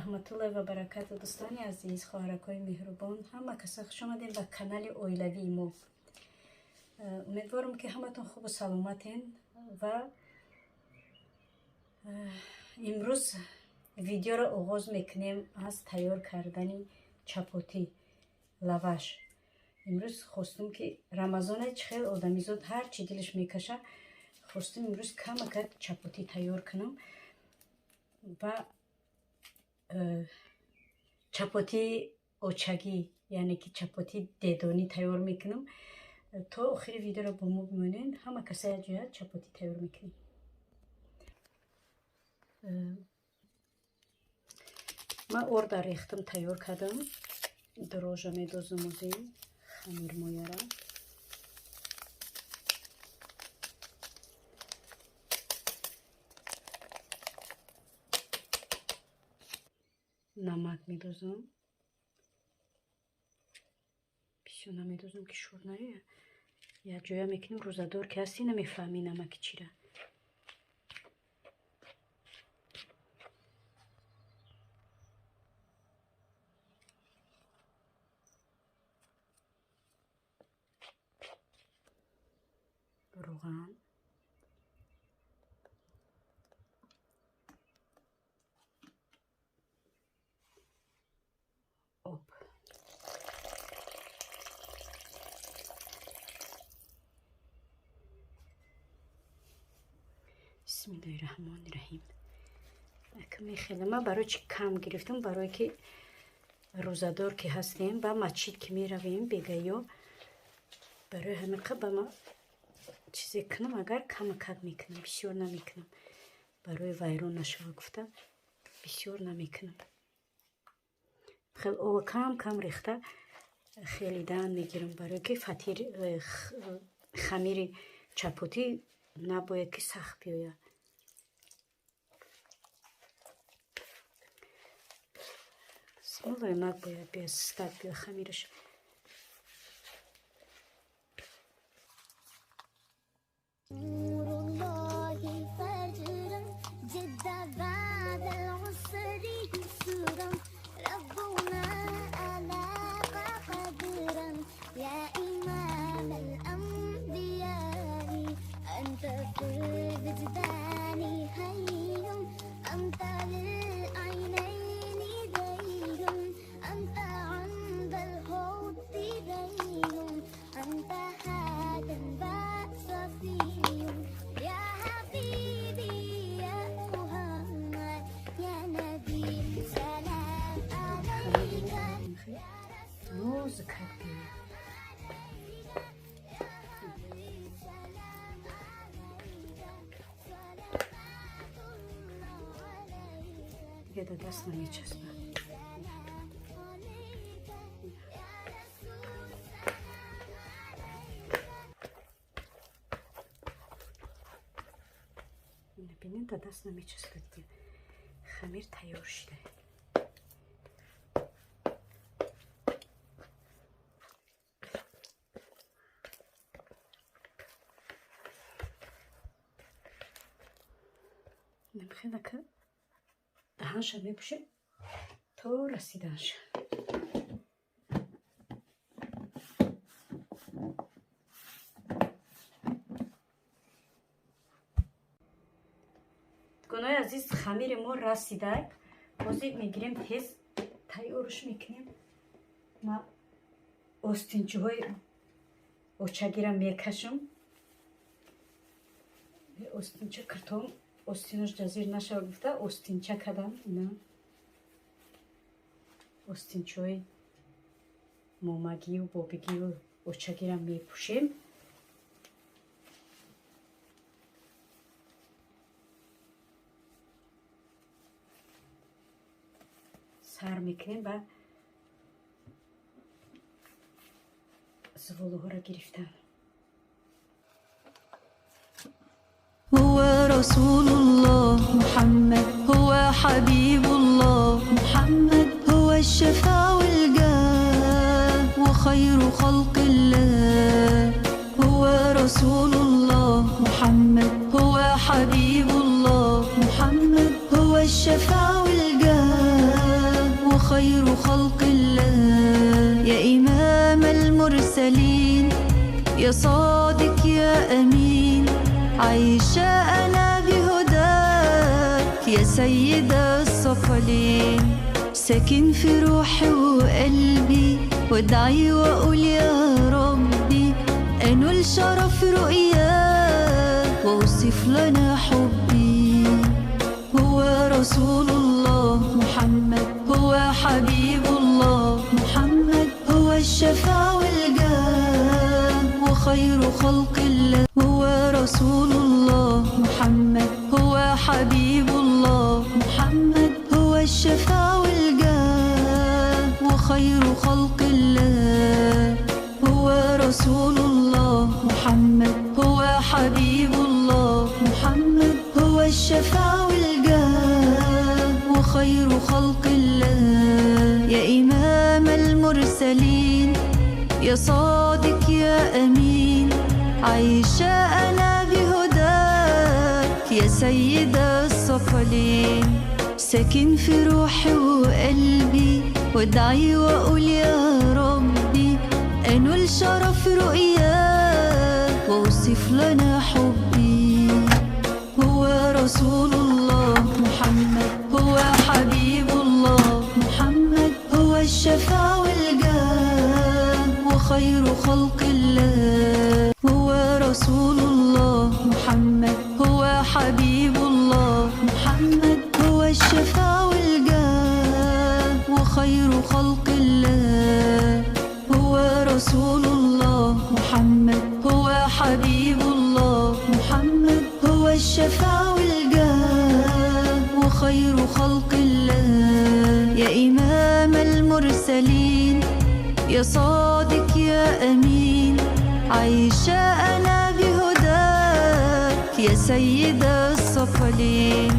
Раҳматуллоҳи ва баракату. Дӯстони азиз, хоҳаракҳои меҳрубон, ҳама каса хуш омадем ба канали оилавии мо. Умедворам, ки ҳаматон хубу саломатен ва имрӯз видеоро оғоз мекунем аз тайёр кардани чапотӣ, лаваш. Имрӯз хостум, ки Рамазоне, чӣ хел одамизод ҳар чӣ дилаш мекаша, хостум имрӯз камакак чапотӣ тайёр кунам ва чапотии очагӣ, яъне ки чапотии дедонӣ тайёр мекунам. То охири видеоро бо мо бимонед. Ҳама каса якҷоя чапотӣ тайёр мекунем. Ман орда рехтам, тайёр кардам. Дрожжа медозам ози хамирмояра. Намак медозам, бисёр намедозам, ки шур наояд. Якҷоя мекунем. Рӯзадор ки ҳастӣ, намефаҳмӣ намаки чира. Равған, об. Бисмиллоҳи раҳмони раҳим. Мехеле ман барои чӣ кам гирифтам? Барое ки рӯзадор ки ҳастем, ба масҷид ки меравем бегаё, барои ҳамин ба ма чизе кунам, агар камакак мекунам, бисёр намекунам, барои вайрон нашава гуфта бисёр намекунам. Хел ова кам кам рехта хелидан мегирам, барое ки фатир хамири чапотӣ набояд ки сахт биёяд. Мулоимак бояд биёяд, сустак биёяд хамираш. نور الله فجرا جد بعد العسر يسرا، ربنا ألاق قدرا. يا إمام الأنبياء، أنت في الوجدان حي، أنت للعينين دين، أنت عند الحوض دين، أنت هاد صفي. يا حبيبي يا محمد، يا نبي سلام عليك. Нозукак биёяд. يا حبيب سلام عليك، صلوات الله عليك. Дига да даст намечаспад. سلام عليك يا رسول سلام عليك. Бинед, да даст намечаспад, дига хамир тайёр шуда. Хелака даҳанша мепӯшем то расиданша. Дуконои азиз, хамири мо расида. Ҳозир мегирем, тез тайёрш мекунем. Ма остинчиҳои очагира мекашам. Остинча киртом остинош ҷазир нашава гуфта, остинча кардам. Ина остинчаҳои момагию бобигию очагира мепӯшем. Сар мекунем ба зуволуҳоро гирифтан. هو رسول الله محمد، هو حبيب الله محمد، هو الشفاء والجاه وخير خلق الله. هو رسول الله محمد، هو حبيب الله محمد، هو الشفاء والجاه. وخير خلق الله. يا إمام المرسلين، يا صادق يا أمين، عايشة أنا بهداك يا سيد الثقلين. ساكن في روحي وقلبي، وادعي وأقول يا ربي أنول شرف رؤياك واوصف لنا حبي. هو رسول الله محمد، هو حبيب الله محمد، هو الشفاع والجاه وخير خلق الله. هو رسول الله محمد، هو حبيب الله محمد، هو الشفاع والجاه وخير خلق الله. هو رسول الله محمد، هو حبيب الله محمد، هو الشفاع والجاه وخير خلق الله. يا إمام المرسلين، يا صادق يا أمين، عايشة أنا بهداك يا سيد الثقلين. ساكن في روحي وقلبي، وادعي وأقول يا ربي أنول شرف رؤياك واوصف لنا حبي. هو رسول الله محمد، هو حبيب الله محمد، هو الشفاع والجاه وخير خلق الله. هو رسول الله محمد، هو حبيب الله محمد، هو الشفاع والجاه وخير خلق الله. هو رسول الله محمد، هو حبيب الله محمد، هو الشفاع والجاه وخير خلق الله. يا إمام المرسلين، يا صادق يا أمين، عايشة أنا بهداك يا سيد الثقلين.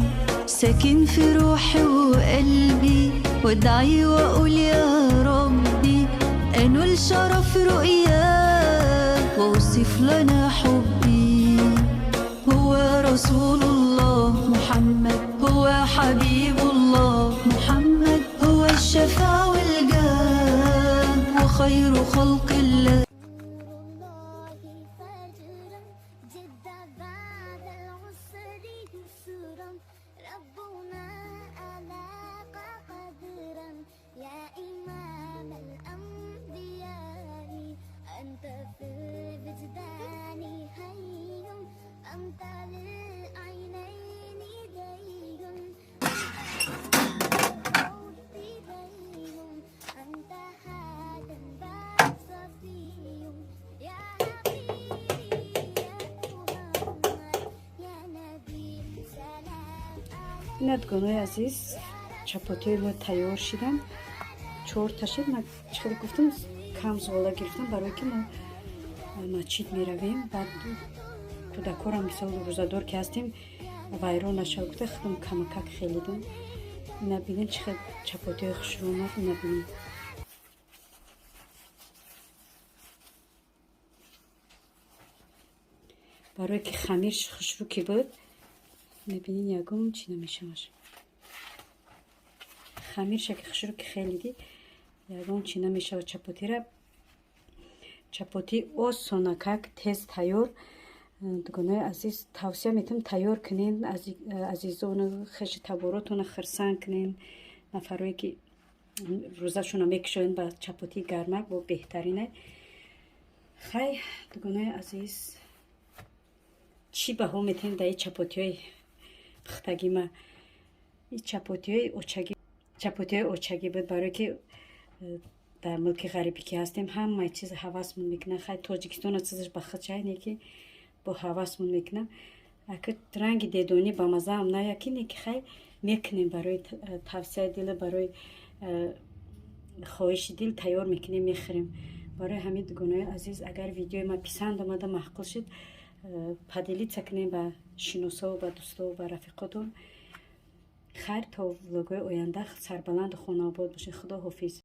ساكن في روحي وقلبي، وادعي وأقول يا ربي أنول شرف رؤياك واوصف لنا حبي. هو رسول الله محمد، هو حبيب الله محمد، هو الشفاع والجاه وخير خلق الله. نور الله فجرا جد بعد العسر يسرا، ربنا ألاق قدرا. يا إمام الأنبياء أنت في الوجدان حي، أنت للعينين دين، أنت دين، أنت هاد بعد صفي. يا حبيبي يا محمد يا نبي سلام عليك. Ина, дугонаи азиз, чапотиҳои мо тайёр шидан. Чорта шид. Ман чӣ хеле гуфтам, кам зуғола гирифтам, барое ки мо масҷид меравем, баъд кӯдакорам, мисол, рӯзадор ки ҳастем, вайрон нашава гуфта, худам камакак хелидам. Ина бинем, чӣ хел чапотиҳои хушрӯ омад. Ина бинем. Барое ки хамир хушрӯ ки буд, мебинин, ягон чӣ намешаваш. Хамирша ки хушрӯ ки хелидӣ, ягон чӣ намешавад чапотира. Чапотӣ осонакак, тез тайёр. Дугонаи азиз, тавсия метавонем, тайёр кунен, азизону хеши таборотона хирсанд кунен. Нафарое ки рӯзашона мекушоянд, ба чапотии гармак бо беҳтарине. Хай, дугонаи азиз, чӣ баҳо метавонем дар и чапотиҳои пухтагима? И чапотиҳои очагӣ, чапотиҳои очагӣ буд, барое ки дар мулки ғарибӣ ки ҳастем, ҳамаи чиз ҳавасмон мекунад. Хай, Тоҷикистона чизаш ба худ чай не ки бо ҳавасмон мекунад. Аки ранги дедонӣ ба мазаам наяд ки не ки, хай, мекунем, барои тавсияи дила, барои хоҳиши дил тайёр мекунем, мехӯрем. Барои ҳамин, дугонаи азиз, агар видеои ма писанд омада, маъқул шуд, поделиться кунем ба шиносову ба дӯстову ба рафиқотон. Хайр, то влогҳои оянда сарбаланду хонаобод бошед. Худо ҳофиз.